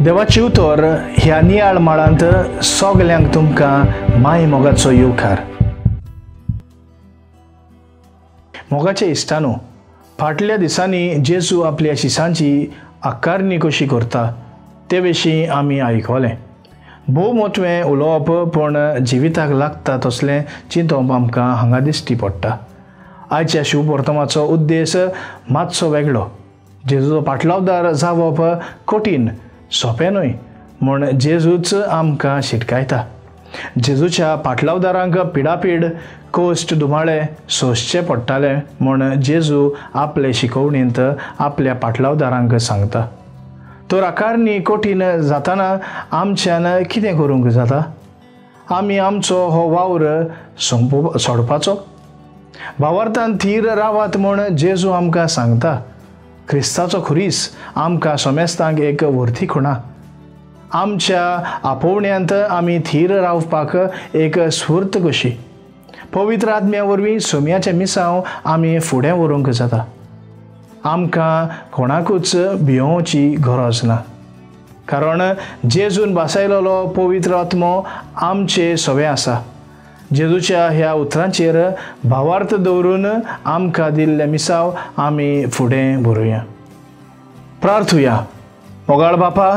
देवाची उतर ह्या नियाळ माळांत सगल्यांक तुमकां माय मोगाचो येवकार. मोगाचे इश्टानो, फाटल्या दिसांनी जेजू आपल्या शिसांची आकारणी कशी करता ते विशीं आमी आयकलें. भोव मोटवें उलोवप पूण जिविताक लागता तसलें चिंतप आमकां हांगा दिश्टी पडटा. आयच्या शिववर्तमाचो उद्देश मातसो वेगळो. जेजूचो पाटलावदार जावप कठीण, सोंपें न्हय म्हूण जेजूच आमकां शिटकायता. जेजूच्या पाटलावदारांक पिडापीड, कश्ट, दुमाळे सोंसचे पडटाले म्हूण जेजू आपले शिकोवणेंत आपल्या पाटलावदारांक सांगता. तर आकारणी कठीण जाताना आमच्यान कितें करूंक जाता? आमी आमचो हो वावर सोडपाचो? भावार्थान थीर रावात म्हूण जेजू आमकां सांगता. क्रिस्ताचो खुरीस आमकां समेस्तांक एक व्हरती खुणा. आमच्या आपोवण्यांत आमी थीर रावपाक एक स्फूर्त कशी. पवित्र आत्म्या वरवीं सोम्याचें मिसांव आमी फुडें व्हरूंक जाता. आमकां कोणाकूच भियोवची गरज ना, कारण जेजून भासायलेलो पवित्र आत्मो आमचे सवे आसा. जेजूच्या ह्या उतरांचेर भावार्थ दवरून आमकां दिल्लें मिसांव आमी फुडें व्हरूया. प्रार्थुया. मोगाळ बापा,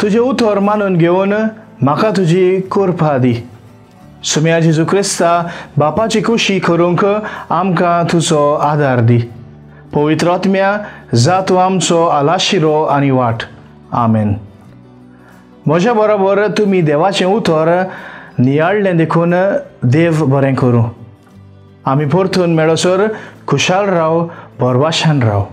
तुजें उतर मानून घेवन म्हाका तुजी कृपा दी. सुम्या जेजू क्रिस्ता बापाची खुशी करूंक आमकां तुजो आदार दी. पवित्र आत्म्या जा तूं आमचो आलाशिरो आनी वाट. आमेन. म्हज्या बरोबर तुमी देवाचें उतर नियाळ्ळें देखून देव बरें करूं. आमी परतून मेळसर खुशाल राव, भरवाशान राव.